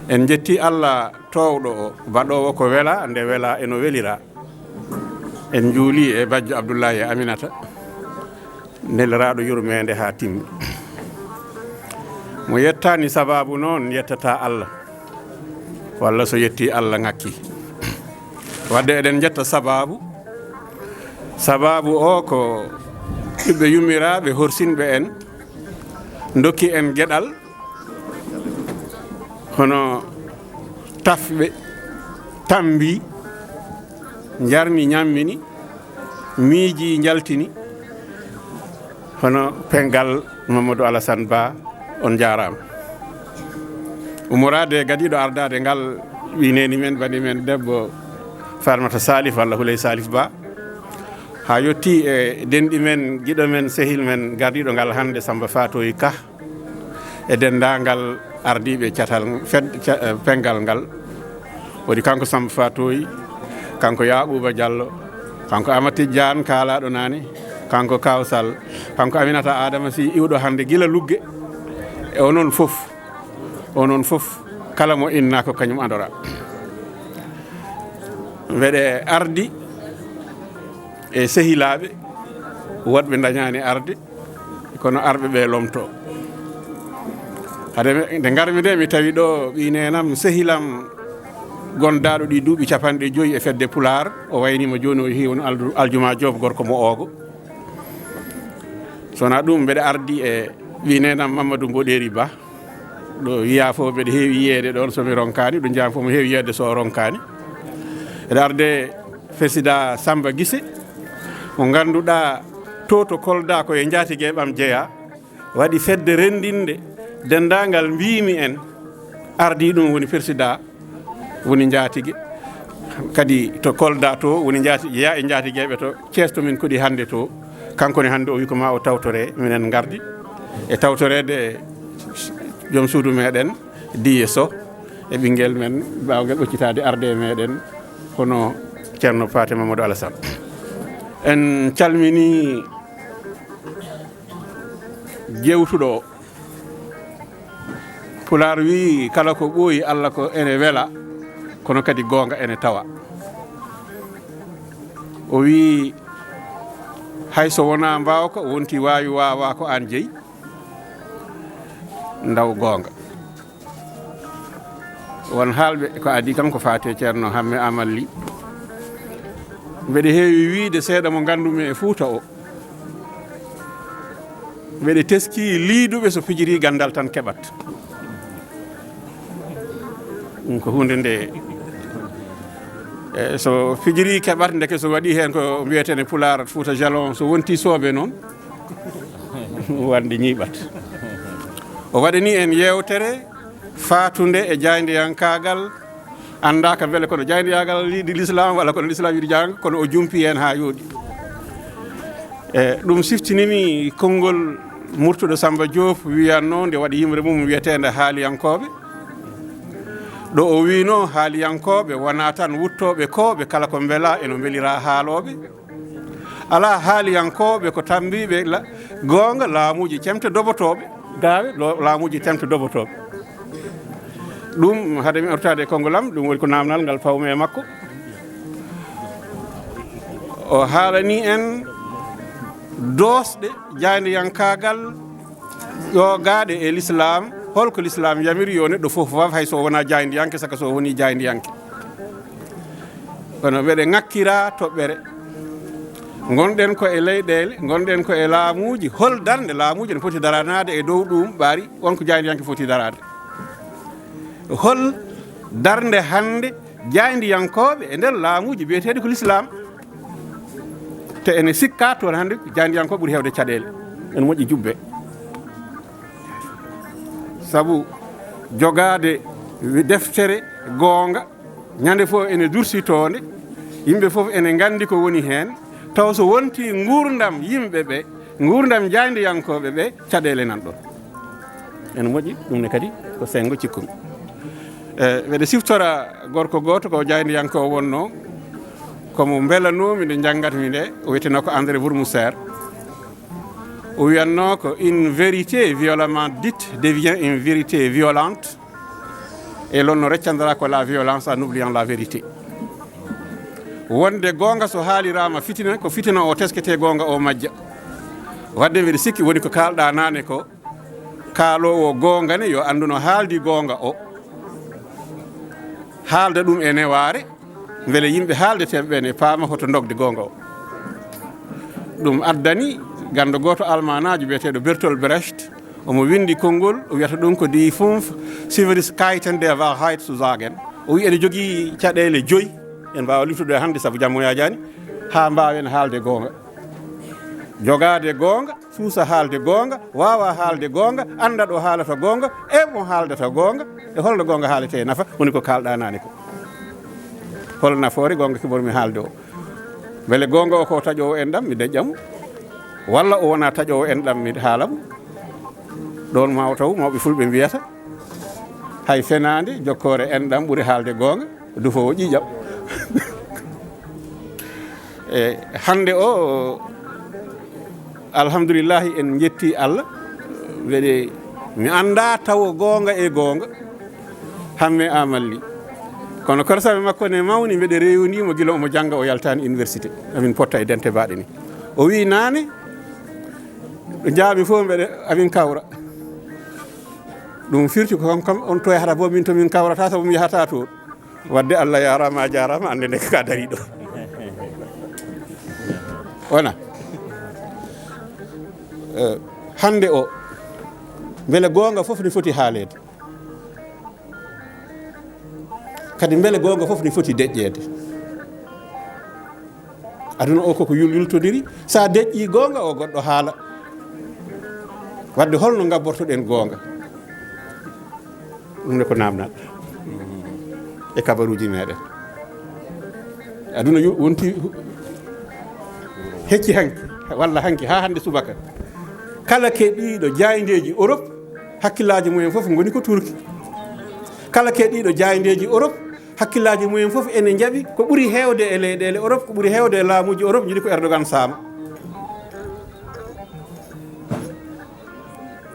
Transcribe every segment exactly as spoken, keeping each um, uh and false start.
En njetti Allah toowɗo o, baɗoowo ko wela, nde wela eno welira. En njuuli e bajjo Abdullahi e Aminata, neliraaɗo yurmeende haa timmi. Mo yettaani sabaabu noon yettata Allah, walla so yetti Allah ŋakki. Wadde eɗen njetta sabaabu. Sabaabu o ko ɓiɓɓe yummiraaɓe horsinɓe en, ndokki en geɗal, hono tafɓe, tambi, njarni, ñammini, miiji, njaltini, hono pengal Mamadou Alassane Ba, on njaaraama. Ummoraade gadiiɗo ardaade ngal, ɓii neeni men, bani men debbo Farmata Salif walla Huley Salif Ba, haa yotti e denɗi men, giɗo men, sehil men, gardiiɗo ngal hannde, Samba Fatoyi Ka, e denndaangal ardiiɓe catal fed-, ca-, eh, pengal ngal. Woni kanko Samba Fatoyi, kanko Yaquba Diallo, kanko Amadou Tidiane kaalaaɗo naane, kanko Kawsal, kanko Aminata Adama Sy iwɗo hannde gila Lugge. E onon fof, onon fof, kala mo inna ko kañum andora. Mbeɗe ardi e sehilaaɓe woɗɓe ndañaani arde, kono arɓe ɓe lomto. Hade me-, nde ngarmi nde, mi tawi ɗo ɓii neenam, sehilam, gondaaɗo ɗi duuɓi capanɗe joyi e fedde Pulaar, o waynima jooni, o yehi, woni Aldu-, Aljuma Joob, gorko mo Oogo. So wonaa ɗum, mbeɗe ardi e ɓii neenam Mamadou Mboɗeeri Ba. Ɗo yiyaa fof mbeɗe heewi yiyeede ɗoon so mi ronkaani, ɗo njaam fof mi heewi yiyeede so o ronkaani. Eɗe arde Président Samba Guissé, mo ngannduɗaa to, to Kolda ko e njaatigeeɓe am jeyaa, waɗi fedde renndinde denndaangal mbiimi en, ardii ɗum woni Président, woni njaatige. Kadi to Kolda to woni njaati-, jeyaa e njaatigeeɓe to Thiès to min koɗi hannde to. Kanko ne hannde o wi ko ma o tawtore, minen ngardi e tawtoreede joom suudu meɗen, Diye Sow, e ɓinngel men baawgel ɓoccitaade arde e meɗen, hono Ceerno Paate Mamadou Alassane. En calmini jewtuɗo o. Pulaar wii, kala ko ɓooyi Allah ko ene wela, kono kadi goonga ene tawa. O wii, hay so wonaa mbaawka, wonti waawi waawaa ko aan jeyi, ndaw goonga. Won haalɓe ko adii kam ko faati e Ceerno Hamme Amal Ly. Mbeɗe heewi wiide seeɗa mo nganndumi e Fuuta o. Mbeɗe teskii liiduɓe so fijiri ganndal tan keɓat. Ɗum ko huunde nde, e, so fijiri keɓat, ndeke so waɗi heen ko mbiyeten e Pulaar Fuuta Jalon, so wonti soobe noon, wonde ñiiɓat. O waɗani en yeewtere faatunde e jaayndiyankaagal, anndaaka mbele kono jaayndiyankaagal yiɗi Lislaam walla kono Lislaam yiɗi jaayndiyankaagal, kono o jumpi heen haa yooɗi. E, ɗum siftinimi konngol Murtuɗo Samba Diop wiyatnoo nde waɗi yimre mum wiyeteende Haaliyankooɓe. Ɗo o wiinoo Haaliyankooɓe wonaa tan wuttooɓe kooɓe, kala ko mbelaa eno mbelira haalooɓe. Alaa, Haaliyankooɓe ko tammbiiɓe la-, goonga, laamuuji cemte dobotooɓe, gaawe, lo-, laamuuji cemte dobotooɓe. Ɗum, hade mi ortaade e konngol am, ɗum woni ko naamnal ngal pawmi e makko. O haalani en doosɗe jaayndiyankaagal ƴoogaaɗe e Lislaam. Holko Lislaam yamiri yo neɗɗo fof waaf, hay so o wonaa jaayndiyanke, saka so o wonii jaayndiyanke? Kono mbeɗe ŋakkira toɓɓere. Ngonɗen ko e leyɗeele, ngonɗen ko e laamuuji. Hol darnde laamuuji ene poti daranaade e dow ɗum ɓaari won ko jaayndiyanke foti daraade? Hol darnde hannde jaayndiyankooɓe e nder laamuuji biyeteeɗi ko Lislaam, te ene sikkaa toon hannde ko jaayndiyankooɓe ɓuri heewde caɗeele? Ene moƴƴi jubbe. Sabu jogaade deftere goonga, ñande fof ene dursitoonde, yimɓe fof ene nganndi ko woni heen, taw so wonti nguurndam yimɓe ɓe, nguurndam jaayndiyankooɓe ɓe, caɗeele nan ɗoon. Ene moƴƴi, ɗum ne kadi ko senngo cikkumi. E, mbeɗa siftora gorko gooto ko jaayndiyankoowo wonnoo, ko mo mbelanoomi nde njanngatmi nde, o wiyeteno ko André Bourmousser. O wiyatnoo ko: une vérité violemment dite devient une vérité violente. Et l'on ne retiendra que la violence en oubliant la vérité. Wonde goonga so haaliraama fitina, ko fitina o tesketee goonga o majja. Wadde mbiɗa sikki woni ko kaalɗaa naane ko, kaaloowo goonga ne yo anndu no haaldi goonga o. Haalda ɗum e newaare, mbele yimɓe haaldeteeɓe ɓe ne paama hoto ndogde goonga o. Ɗum addani ganndo gooto Almaanaajo biyeteeɗo Bertolt Brecht, omo winndi konngol, o wiyata ɗum ko Die fünf Schwierigkeiten der Wahrheit zu sagen. O wi ene jogii caɗeele joyi, en mbaawa liftude hannde sabu jammo yaajaani, haa mbaawen haalde goonga. Jogaade goonga, suusa haalde goonga, waawa haalde goonga, annda ɗo haalata goonga, e mo haaldata goonga, e holno goonga haaletee nafa, woni ko kaalɗaa naane ko. Hol nafoore goonga kibor mi haalde o? Mbele goonga o ko taƴoowo enɗam, mi deƴƴa mo? Walla o wonaa taƴoowo enɗam, mi haala mo? Ɗoon ma o taw mawɓe fulɓe mbiyata, hay fenaande, jokkoore enɗam ɓuri haalde goonga, dufoowo ƴiiƴam. E hannde o, alhamdulillahi, en njetti Allah. Mbeɗe, mi annda tawo goonga e goonga, hamme amalli. Kono korsaɓe makko ne mawni, mbeɗe rewndi mo gila omo jannga o yaltaani université. Amin potta e dente baɗe ni. O wi naane, ɗo njaami fof mbeɗe, amin kawra. Ɗum firti ko kam, kam on to yahata fof, min to min kawrata, sabu mi yahata toon. Wadde Allah yaaraama, a jaaraama, annde nde ka dariɗo. Wona. Eh, hannde o, mbele goonga fof ne foti haaleede. Kadi mbele goonga fof ne foti deƴƴeede. Aduna o koko yul-, yultodiri. Sa deƴƴi goonga o, goɗɗo haala. Wadde holno ngabbortoɗen goonga? Ɗum ne ko namdal e kabaruuji meɗen. Aduna yu-, wonti hu-, hecci hanki, walla hanki, haa hannde subaka. Kala keɗiiɗo jaayndeeji Europe, hakkillaaji mumen fof ngoni ko Turki. Kala keɗiiɗo jaayndeeji Europe, hakkillaaji mumen fof ene njaɓi ko ɓuri heewde e leyɗeele Europe, ko ɓuri heewde e laamuuji Europe, njiɗi ko Erdogan saama.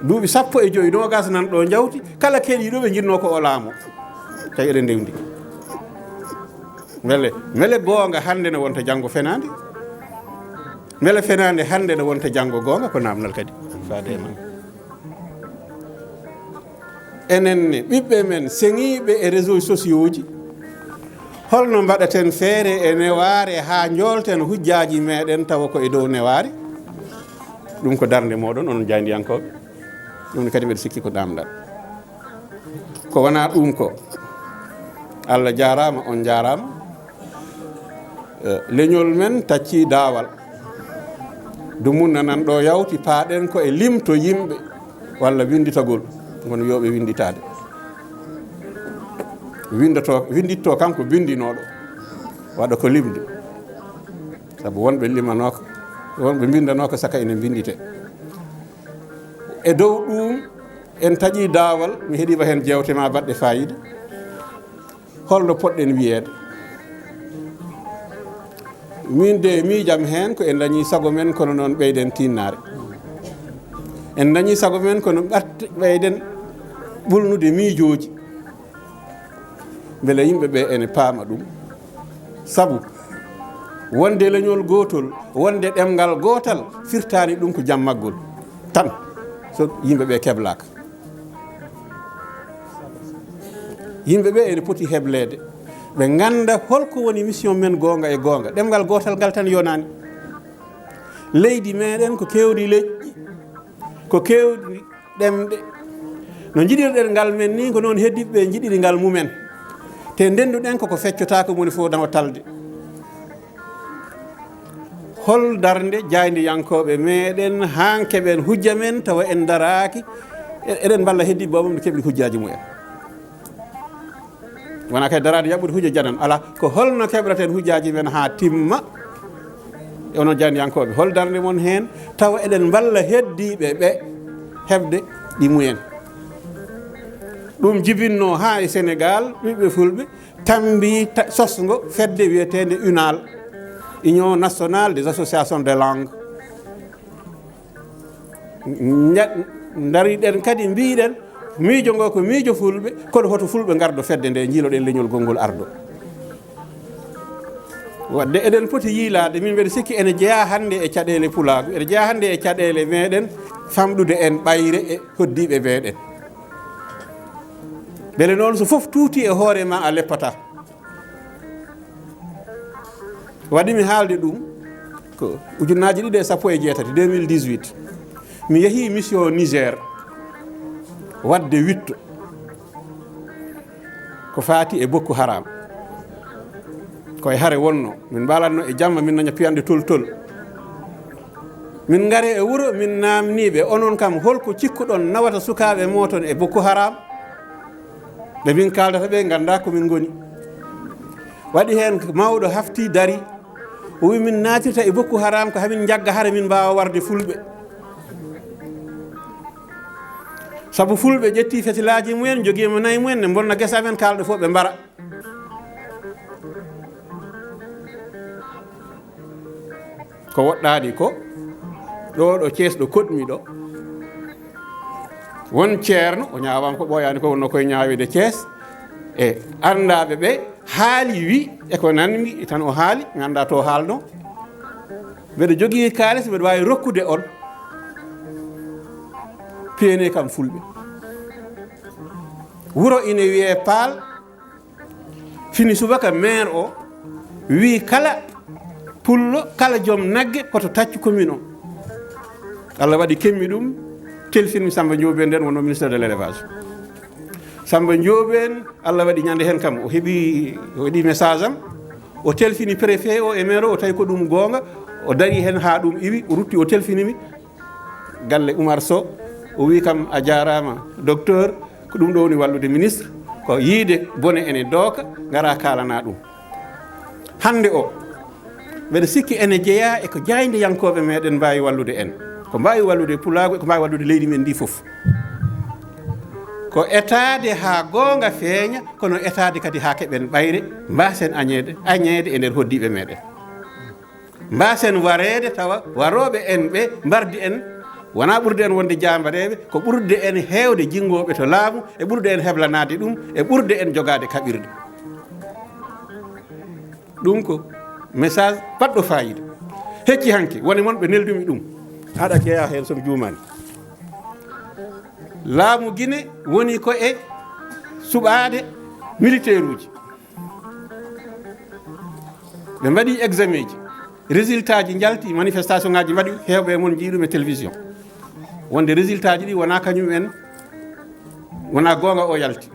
Duuɓi sappo e joyi, noogas nan ɗo njawti, kala keɗiiɗo ɓe njiɗnoo ko o laamo. Tawi eɗen ndewndi. Mbele, mbele goonga hannde ne wonta janngo fenaande? Mbele fenaande hannde ne wonta janngo goonga? Ko naamnal kadi faade e ma. Enen ne, ɓiɓɓe men seŋiiɓe e réseaux sociaux ji, holno mbaɗaten feere e newaare haa njoolten hujjaaji meɗen tawa ko e dow newaare? Ɗum ko darnde moɗon, onon jaayndiyankooɓe. Ɗum ne kadi mbeɗa sikki ko namdal. Ko wonaa ɗum ko. Allah jaaraama, on njaaraama. Eh, leñol men taccii daawal. Dumunna nan ɗo yawti, paaɗen ko e limto yimɓe walla winnditagol. Ngon wiyooɓe winnditaade. Winndotoo, winnditto kanko binndinooɗo. Waɗa ko limde. Sabu wonɓe limanooka, wonɓe mbinndanooka saka ene mbinndite. E dow ɗum, en taƴii daawal, mi heɗiima heen jeewte ma baɗɗe faayiida. Holno poɗɗen wiyeede? Min de, miijam heen ko en dañii sago men, kono noon ɓeyden tiinnaare. En dañii sago men, kono ɓat-, ɓeyden ɓulnude miijooji. Mbele yimɓe ɓe ene paama ɗum. Sabu wonde leñol gootol, wonde ɗemngal gootal, firtaani ɗum ko jammaggol tan, so yimɓe ɓe keblaaka. Yimɓe ɓe ene poti hebleede, ɓe ngannda holko woni mission men goonga e goonga. Ɗemngal gootal ngal tan yonaani. Leydi meɗen ko keewɗi leƴƴi, ko keewɗi ɗemɗe. No njiɗirɗen ngal men ni, ko noon heddiiɓe ɓe njiɗiri ngal mumen. Te ndennduɗen koko feccotaako, moni fof nawa talde. Hol darnde jaayndiyankooɓe meɗen, haa keɓen hujja men, tawa en daraaki, e-, eɗen mballa heddiiɓe boobo ɓe keɓri hujjaaji mumen? Wona kay daraade yaɓɓude hujja janan. Alaa, ko holno keɓraten hujjaaji men haa timma? E onon jaayndiyankooɓe, hol darnde mon heen? Tawa eɗen mballa heddiiɓe ɓe heɓde ɗi mumen. Ɗum jibinno haa e Senegaal, ɓiɓɓe fulɓe tambi ta-, sosngo fedde wiyeteende UNAL, Union Nationale des Associations de Langue. Nja-, ndariɗen kadi mbiɗen, Miijo ngo ko miijo fulɓe, kono hoto fulɓe ngardo fedde nde, njiiloɗen leñol gonngol ardo. Wadde eɗen poti yiilaade, min mbeɗa sikki ene jeyaa hannde e caɗeele pulaagu, ene jeyaa hannde e caɗeele meɗen famɗude en ɓayre e hoddiiɓe meɗen. Mbele noon so fof tuuti e hoore ma a leppataa. Waɗi mi haalde ɗum ko ujunnaaji ɗiɗi e sappo e jeetati, deux mille dix-huit. Mi yehii mission Niger waɗde witto ko faati e Boko Haram. Ko e hare wonno, min mbaalatno e jamma, min naña piyanɗe tol tol. Min ngare e wuro, min naamni ɓe, "Onon kam, holko cikkuɗon nawata sukaaɓe mooton e Boko Haram?" Ɓe min kaaldata ɓe, ngannda ko min ngoni. Waɗi heen mawɗo hafti dari, o wi, "Min naatirta e Boko Haram ko hamin njagga hare min mbaawa warde fulɓe." Sabu fulɓe ƴetti fetilaaji mumen, njogiima nayi mumen, ne mbonna gese amen, kaalɗo fof ɓe mbara. Ko woɗɗaani ko ɗo, ɗo Cees ɗo koɗmi ɗo. Won ceerno, o ñaawaama ko ɓooyaani ko, wonno koye ñaaweede Cees. E anndaaɓe ɓe haali, wi e ko nanmi tan o haali, mi annda to haalno. Mbeɗa jogii kaalis, mbeɗa waawi rokkude on. Piyene kam fulɓe. Wuro ine wiyee Paal. Fini subaka, maire o wi kala pullo, kala joom nagge, koto taccu commune o. Allah waɗi kemmi ɗum, telfinmi Samba Ndiobène, nden wonno ministre de l'élevage. Samba Ndiobène, Allah waɗi ñande heen kam, o heɓi, o waɗi message am, o telfini préfet o e maire o, o tawi ko ɗum goonga, o dari heen haa ɗum iwi, o rutti, o telfinimi. Galle Oumar Sow, o wi kam, "A jaaraama, docteur, ko ɗum ɗo woni wallude ministre, ko yiide bone ene dooka, ngara kaalana ɗum." Hannde o, mbeɗa sikki ene jeyaa e ko jaayndiyankooɓe meɗen mbaawi wallude en. Ko mbaawi wallude pulaagu, ko mbaawi wallude leydi men ndi fof. Ko etaade haa goonga feeña, kono etaade kadi haa keɓen ɓayre, mbaasen añeede, añeede e nder hoddiiɓe meɗen. Mbaasen wareede tawa warooɓe en ɓe mbardi en, wonaa ɓurde en wonde jaambareeɓe, ko ɓurde en heewde jinngooɓe to laamu, e ɓurde en heblanaade ɗum, e ɓurde en jogaade kaɓirɗe. Ɗum ko message baɗɗo faayiida. Hecci hanki, woni mon ɓe neldumi ɗum. Aɗa jeyaa heen so mi juumaani. Laamu Gine woni ko e suɓaade militaire uji. Ɓe mbaɗi examen ji, résultat ji njalti, manifestation ngaji mbaɗi, heewɓe e mon njii ɗum e télévision. Wonde résultat ji ɗi wonaa kañum en, wonaa goonga o yalti.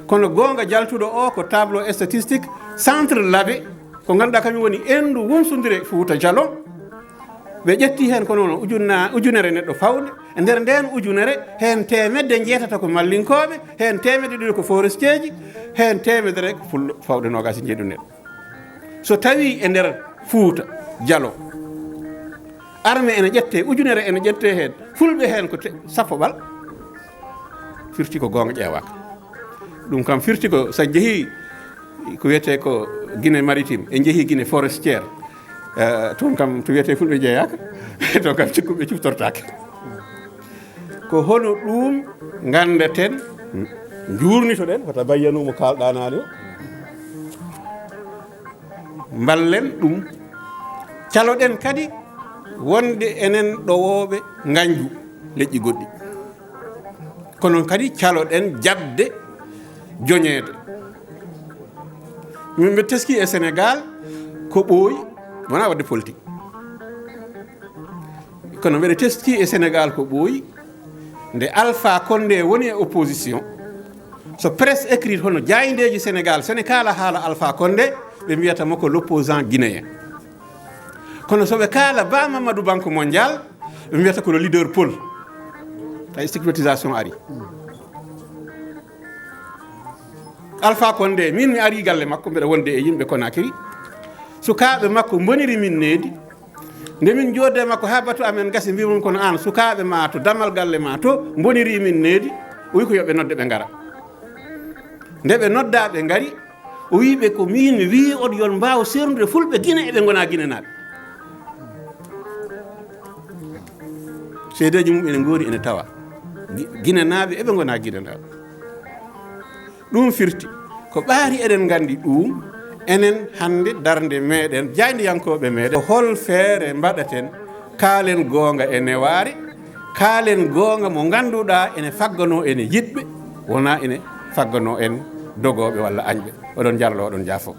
Kono goonga jaltuɗo o ko tableau statistique Centre Labe, ko ngannduɗaa kañum woni endu wumsundire Fuuta Jalon. Ɓe ƴetti heen ko noon ujunna-, ujunere neɗɗo fawde. E nder ndeen ujunere, heen teemedde njeetata ko mallinkooɓe, heen teemedde ɗiɗi ko foresteeji, heen teemedere ko fullo fawde noogaas e njeeɗu neɗɗo. So tawii e nder Fuuta Jalon, arme ene ƴettee, ujunere ene ƴettee heen, fulɓe heen ko te-, sappo ɓal, firti ko goonga ƴeewaaka. Ɗum kam firti ko, so a njehii ko wiyetee ko Guinée maritime, en njehii Guinée forestière. Eh, toon kam to wiyetee fulɓe jeyaaka, toon kam cikkuɓe ciftortaake. Ko hono ɗum nganndaten, njuurnitoɗen, wata bayyanu mo kaalɗaa naane o. Mballen ɗum. Caloɗen kadi wonde enen ɗowooɓe ngañju leƴƴi goɗɗi. Kono kadi caloɗen jaɓde joñeede. Min mbe teski e Sénégal ko ɓooyi, wonaa waɗde politique. Kono mbeɗa teski e Sénégal ko ɓooyi, nde Alpha Condé woni e opposition. So presse écrite hono jaayndeeji Sénégal, so ne kaala haala Alpha Condé, ɓe mbiyata mo ko l'opposant guinéen. Kono so ɓe kaala Ba Mamadou Banque Mondial, ɓe mbiyata ko le leader Paul. Tawi stigmatisation ari. Alpha Condé, min mi ari galle makko, mbeɗa wonde e yimɓe Conakry. Sukaaɓe makko mboniri min needi. Nde min jooɗde makko haa batu amen gasi, mbi mum, "Kono aan, sukaaɓe ma to damal galle ma to mboniri min needi." O wi ko yo ɓe nodde, ɓe ngara. Nde ɓe noddaa, ɓe ngari. O wi ɓe, "Ko min mi wi on yon mbaaw sernude fulɓe Gine, eɓe ngona Ginenaaɓe." Seedeeji mum ene ngoori, ene tawa. Gi- ginenaaɓe eɓe ngona ginenaaɓe. Ɗum firti ko ɓaari eɗen nganndi ɗum. Enen hannde darnde meɗen jaayndiyankooɓe meɗen, ko hol feere mbaɗaten? Kaalen goonga e newaare, kaalen goonga mo ngannduɗaa ene fagganoo ene yiɗɓe, wonaa ene fagganoo en dogooɓe walla añɓe. Oɗon njarlo, oɗon njaafo.